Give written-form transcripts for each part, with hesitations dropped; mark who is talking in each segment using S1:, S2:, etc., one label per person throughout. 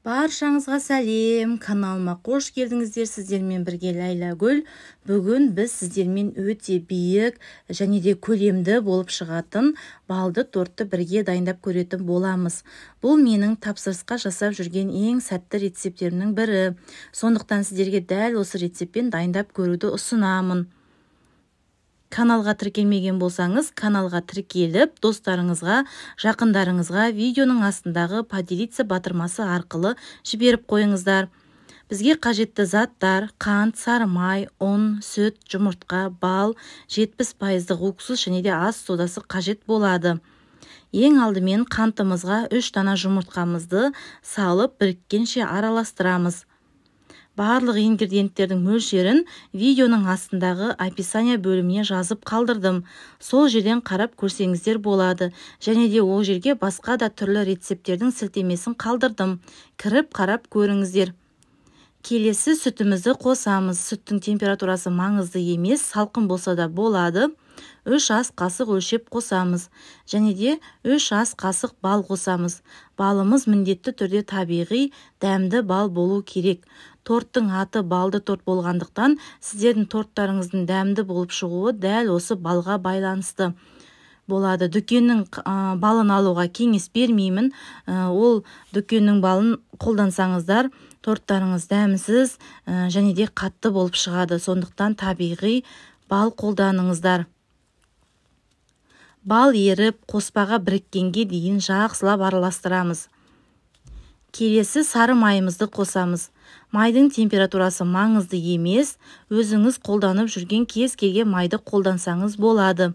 S1: Баршаңызға сәлем, каналыма қош келдіңіздер. Сіздермен бірге Ләйлә Гүл. Бүгін біз сіздермен өте биік және де көлемді болып шығатын балды тортты бірге дайындап көретін боламыз. Бұл менің тапсырысқа жасап жүрген ең сәтті рецепттерімнің бірі. Сондықтан сіздерге дәл осы рецептпен дайындап көруді ұсынамын. Каналға тіркелмеген болсаңыз, каналға тіркеліп, достарыңызға, жақындарыңызға видеоның астындағы поделиться батырмасы арқылы жіберіп қойыңыздар. Бізге қажетті заттар: қант, сары май, ұн, сүт, жұмыртқа, бал, 70% уксус және де ас содасы қажет болады. Ең алдымен қантымызға 3 дана жұмыртқамызды салып, біріккенше араластырамыз. Барлық ингредиенттердің мөлшерін видеоның астындағы описание бөліміне жазып қалдырдым. Сол жерден қарап көрсеңіздер болады. Және де ол жерге басқа да түрлі рецепттердің сілтемесін қалдырдым. Кіріп қарап көріңіздер. Келесі сүтімізді қосамыз. Сүттің температурасы маңызды емес, салқын болса да болады. 3 ас қасық өлшеп қосамыз. Және де 3 ас қасық бал қосамыз. Балымыз міндетті түрде табиғи, дәмді бал болу керек. Торттың аты балды торт болғандықтан, сіздердің торттарыңыздың дәмді болып шығуы дәл осы балға байланысты болады. Дүкеннің балын алуға кеңес бермеймін. Ол дүкеннің балын қолдансаңыздар, торттарыңыз дәмсіз және де қатты болып шығады. Сондықтан табиғи бал қолданыңыздар. Бал еріп, қоспаға біріккенге дейін жақсылап араластырамыз. Келесі сары майымызды қосамыз. Майдың температурасы маңызды емес, өзіңіз қолданып жүрген кез келген майды қолдансаңыз болады.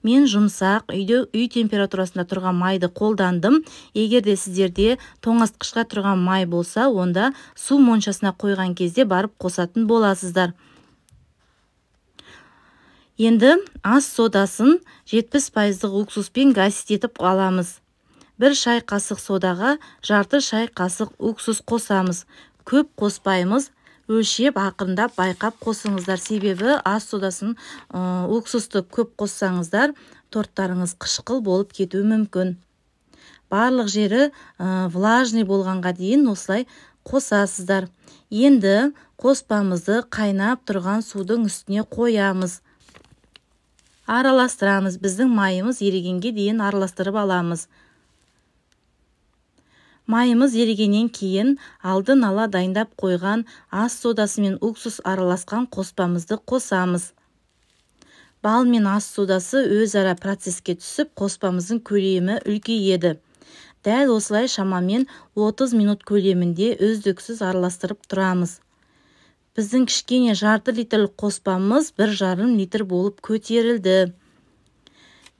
S1: Мен жұмсақ, үйде үй температурасында тұрған майды қолдандым. Егер де сіздерде тоңазытқышқа тұрған май болса, онда су моншасына қойған кезде барып қосатын боласыздар. Енді ас содасын 70% уксуспен гасить етіп аламыз. 1 шай қасық содаға жарты шай қасық уксус қосамыз. Көп қоспаймыз, өлшеп ақырындап байқап қосыңыздар. Себебі ас содасын уксусты көп қоссаңыздар, торттарыңыз қышқыл болып кетуі мүмкін. Барлық жері влажный болғанға дейін осылай қосасыздар. Енді қоспамызды қайнап тұрған судың үстіне қоямыз. Араластырамыз. Біздің майымыз ерігенге дейін араластырып аламыз. Майымыз ерігеннен кейін алдын ала дайындап қойған ас содасы мен уксус араласқан қоспамызды қосамыз. Бал мен ас содасы өзара процеске түсіп, қоспамыздың көлемі үлкейеді. Дәл осылай шамамен 30 минут көлемінде үздіксіз араластырып тұрамыз. Біздің кішкене жарты литрлік қоспамыз 1,5 литр болып көтерілді.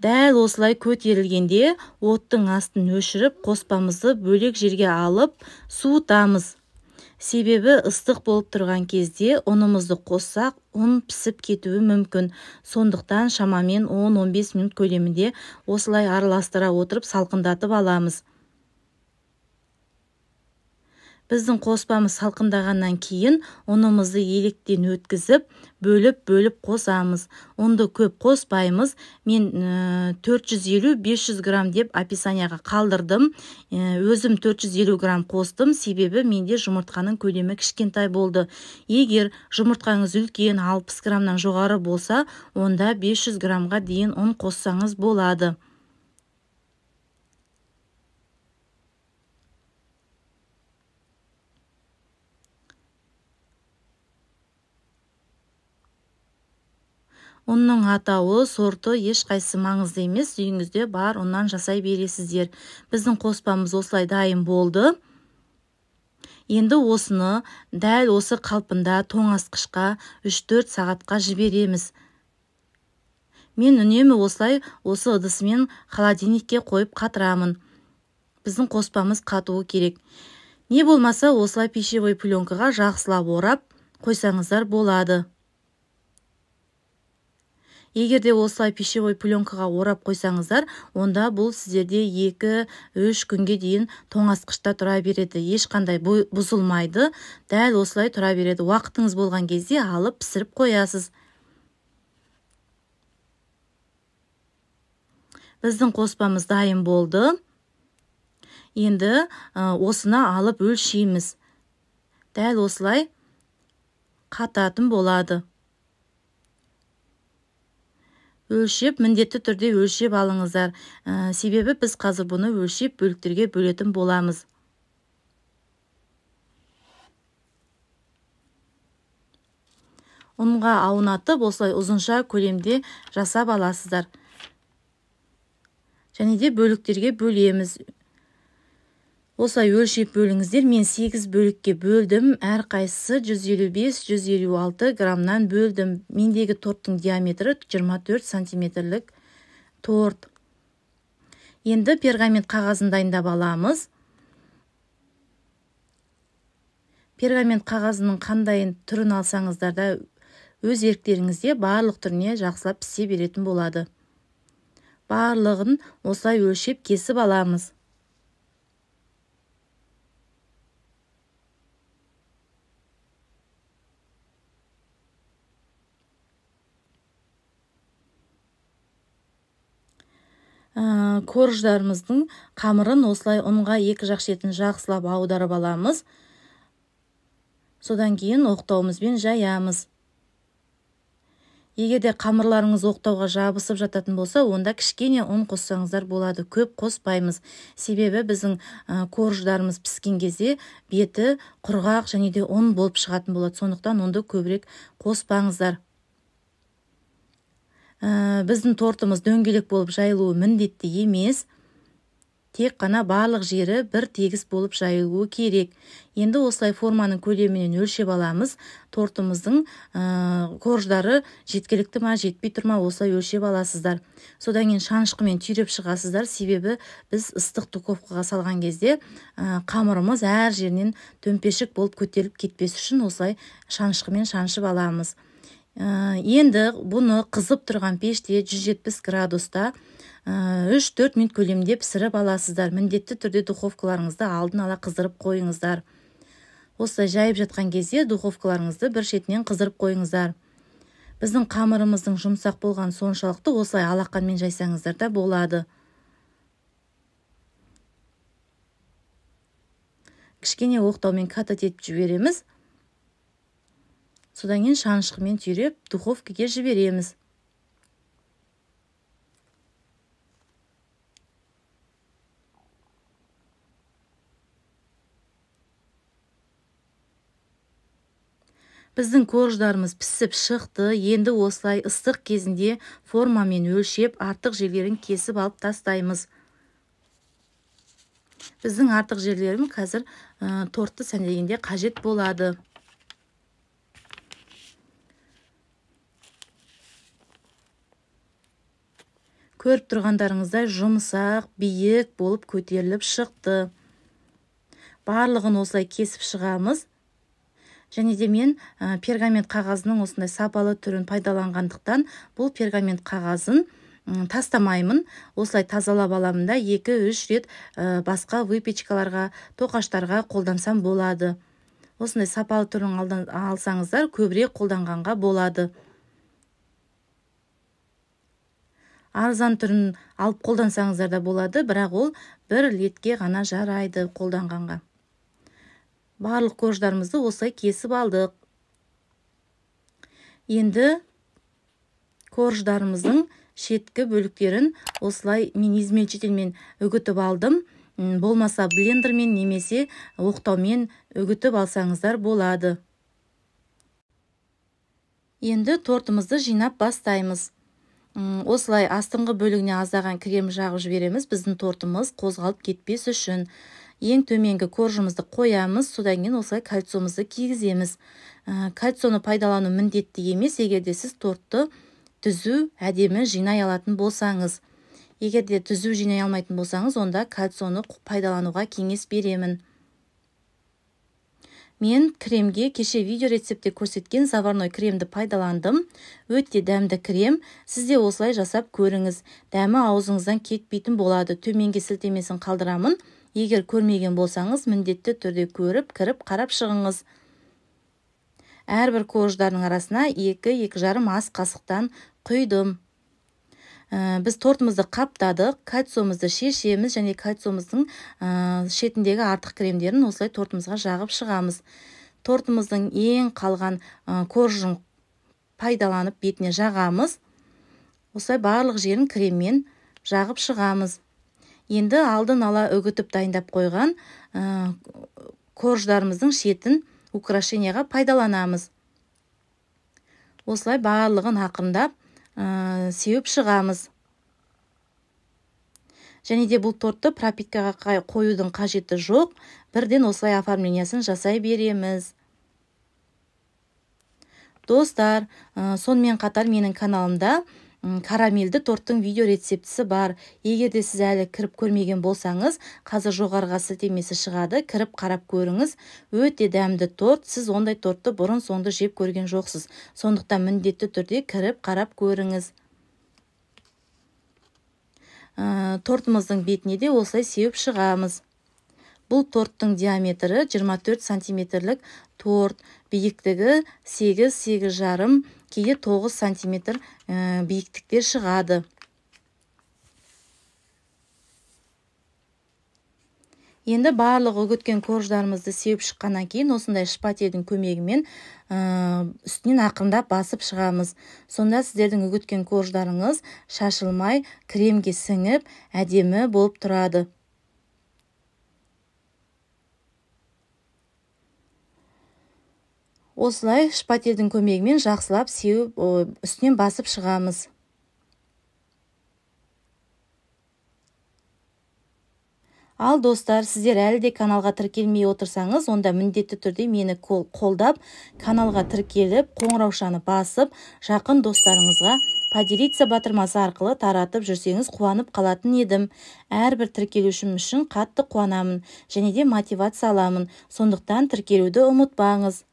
S1: Дәл осылай көтерілгенде оттың астын өшіріп, қоспамызды бөлек жерге алып суытамыз. Себебі ыстық болып тұрған кезде ұнымызды қоссақ, ұн пісіп кетуі мүмкін. Сондықтан шамамен 10-15 минут көлемінде осылай араластыра отырып салқындатып аламыз. Біздің қоспамыз салқындағаннан кейін ұнымызды електен өткізіп, бөліп-бөліп қосамыз. Ұнды көп қоспаймыз. Мен 450-500 грамм деп описанияға қалдырдым. Өзім 450 грамм қостым, себебі менде жұмыртқаның көлемі кішкентай болды. Егер жұмыртқаңыз үлкен 60 граммнан жоғары болса, онда 500 граммға дейін ұн қоссаңыз болады. Ұнның атауы, сорты ешқайсысы маңызды емес, үйіңізде бар ұннан жасай бересіздер. Біздің қоспамыз осылай дайын болды. Енді осыны дәл осы қалпында тоңазытқышқа 3-4 сағатқа жібереміз. Мен үнемі осылай осы ыдысымен холодильникке қойып қатырамын. Біздің қоспамыз қатуы керек. Не болмаса осылай пищевой пленкаға жақсылап орап қойсаңыздар болады. Егер де осылай пищевой пленкаға орап қойсаңыздар, онда бұл сіздерде 2-3 күнге дейін тоңазытқышта тұра береді. Ешқандай бұзылмайды. Дәл осылай тұра береді. Уақытыңыз болған кезде алып пісіріп қоясыз. Біздің қоспамыз дайын болды. Енді осыны алып өлшейміз. Дәл осылай қататын болады. Өлшеп, міндетті түрде өлшеп алыңыздар. Себебі біз қазір бұны өлшеп бөліктерге бөлетін боламыз. Ұнға аунатып, осылай ұзынша көлемде жасап аласыздар. Және де бөліктерге бөлеміз. Осылай өлшеп бөліңіздер. Мен 8 бөлікке бөлдім. Әрқайсысы 155-156 граммнан бөлдім. Мендегі торттың диаметрі 24 сантиметрлік торт. Енді пергамент қағазын дайындап аламыз. Пергамент қағазының қандай түрін алсаңыздар да өз еріктеріңізде барлық түріне жақсылап пісе беретін болады. Барлығын осылай өлшеп кесіп аламыз. Корждарымыздың қамырын осылай ұнға екі жақ шетін жақсылап аударып аламыз. Содан кейін оқтауымызбен жаямыз. Егер де қамырларыңыз оқтауға жабысып жататын болса, онда кішкене ұн қоссаңыздар болады. Көп қоспаймыз. Себебі біздің корждарымыз піскен кезде беті құрғақ және де ұн болып шығатын болады. Сондықтан ұнды көбірек қоспаңыздар. Біздің тортымыз дөңгелек болып жайылуы міндетті емес. Тек қана барлық жері бір тегіс болып жайылуы керек. Енді осылай форманың көлемінен өлшеп аламыз. Тортымыздың корждары жеткілікті ма, жетпей тұр ма, осылай өлшеп аласыздар. Содан кейін шанышқымен түйреп шығасыздар. Себебі біз ыстық духовкаға салған кезде қамырымыз әр жерінен төмпешік болып көтеріліп кетпес үшін осылай шанышқымен шаншып аламыз. Енді бұны қызып тұрған пеште 170 градуста 3-4 минут көлемінде пісіріп аласыздар. Міндетті түрде духовкаларыңызды алдын ала қыздырып қойыңыздар. Осылай жайып жатқан кезде духовкаларыңызды бір шетінен қыздырып қойыңыздар. Біздің қамырымыздың жұмсақ болған соншалықты осылай алақанмен жайсаңыздар да болады. Кішкене оқтаумен катать етіп жібереміз. Содан кейін шанышқымен түйреп духовкаға жібереміз. Біздің корждарымыз пісіп шықты. Енді осылай ыстық кезінде формамен өлшеп, артық жерлерін кесіп алып тастаймыз. Біздің артық жерлерім қазір тортты сәндегенде қажет болады. Көріп тұрғандарыңыздай жұмсақ, биік болып көтеріліп шықты. Барлығын осылай кесіп шығамыз. Және де мен пергамент қағазының осындай сапалы түрін пайдаланғандықтан бұл пергамент қағазын тастамаймын. Осылай тазалап аламын да 2-3 рет басқа выпечкаларға, тоқаштарға қолдансам болады. Осындай сапалы түрін алсаңыздар, көбірек қолданғанға болады. Арзан түрін алып қолдансаңыздар да болады, бірақ ол бір ретке ғана жарайды қолданғанға. Барлық корждарымызды осылай кесіп алдық. Енді корждарымыздың шеткі бөліктерін осылай мен измельчительмен үгітіп алдым. Болмаса блендермен немесе оқтаумен үгітіп алсаңыздар болады. Енді тортымызды жинап бастаймыз. Осылай астыңғы бөлігіне аздаған крем жағып жібереміз, біздің тортымыз қозғалып кетпес үшін. Ең төменгі коржымызды қоямыз, содан кейін осылай кольцомызды кигіземіз. Кольцоны пайдалану міндетті емес, егер де сіз тортты түзу әдемі жинай алатын болсаңыз. Егер де түзу жинай алмайтын болсаңыз, онда кольцоны пайдалануға кеңес беремін. Мен кремге кеше видео рецептте көрсеткен заварной кремді пайдаландым. Өте дәмді крем. Сіз де осылай жасап көріңіз. Дәмі аузыңыздан кетпейтін болады. Төменге сілтемесін қалдырамын. Егер көрмеген болсаңыз, міндетті түрде көріп, кіріп, қарап шығыңыз. Әрбір корждардың арасына 2-2,5 ас қасықтан құйдым. Біз тортымызды қаптадық, кольцомызды шешеміз және кольцомыздың шетіндегі артық кремдерін осылай тортымызға жағып шығамыз. Тортымыздың ең қалған коржын пайдаланып бетіне жағамыз. Осылай барлық жерін креммен жағып шығамыз. Енді алдын ала үгітіп дайындап қойған корждарымыздың шетін украшенияға пайдаланамыз. Осылай барлығын ақырындап сеуіп шығамыз. Және де бұл тортты пропиткаға қоюдың қажеті жоқ. Бірден осылай оформлениясын жасай береміз. Достар, сонымен қатар менің каналымда карамельді торттың видео рецептісі бар. Егер де сіз әлі кіріп көрмеген болсаңыз, қазір жоғарыға сілтемесі шығады, кіріп қарап көріңіз. Өте дәмді торт, сіз ондай тортты бұрын соңды жеп көрген жоқсыз. Сондықтан міндетті түрде кіріп қарап көріңіз. Тортымыздың бетіне де осылай сеуіп шығамыз. Бұл торттың диаметрі 24 сантиметрлік торт, биіктігі 8-8,5, кейде 9 сантиметр биіктікте шығады. Енді барлық үгіткен корждарымызды сеуіп шыққаннан кейін осындай шпательдің көмегімен үстінен ақырындап басып шығамыз. Сонда сіздердің үгіткен корждарыңыз шашылмай, кремге сіңіп, әдемі болып тұрады. Осылай шпательдің көмегімен жақсылап сеуіп, үстінен басып шығамыз. Ал достар, сіздер әлі де каналға тіркелмей отырсаңыз, онда міндетті түрде мені қолдап, каналға тіркеліп, қоңыраушаны басып, жақын достарыңызға поделиться батырмасы арқылы таратып жүрсеңіз қуанып қалатын едім. Әрбір тіркелушім үшін қатты қуанамын және де мотивация аламын. Сондықтан тіркелуді ұмытпаңыз.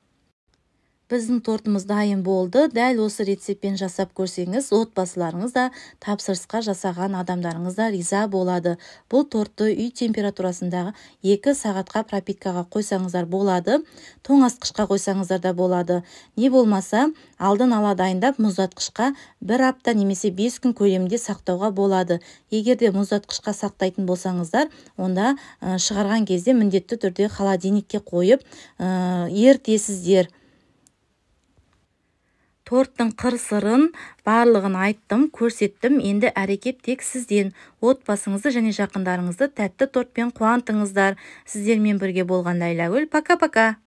S1: Біздің тортымыз дайын болды. Дәл осы рецептпен жасап көрсеңіз, отбасыларыңыз да, тапсырысқа жасаған адамдарыңыз да риза болады. Бұл тортты үй температурасындағы 2 сағатқа пропиткаға қойсаңыздар болады, тоңазытқышқа қойсаңыздар да болады. Не болмаса, алдын ала дайындап мұздатқышқа 1 апта немесе 5 күн көлемінде сақтауға болады. Егер де мұздатқышқа сақтайтын болсаңыздар, онда шығарған кезде міндетті түрде холодильникке қойып ертесіздер. Торттың қыр-сырын барлығын айттым, көрсеттім. Енді әрекет тек сізден. Отбасыңызды және жақындарыңызды тәтті тортпен қуантыңыздар. Сіздермен бірге болған Ләйләгүл. Пока-пока.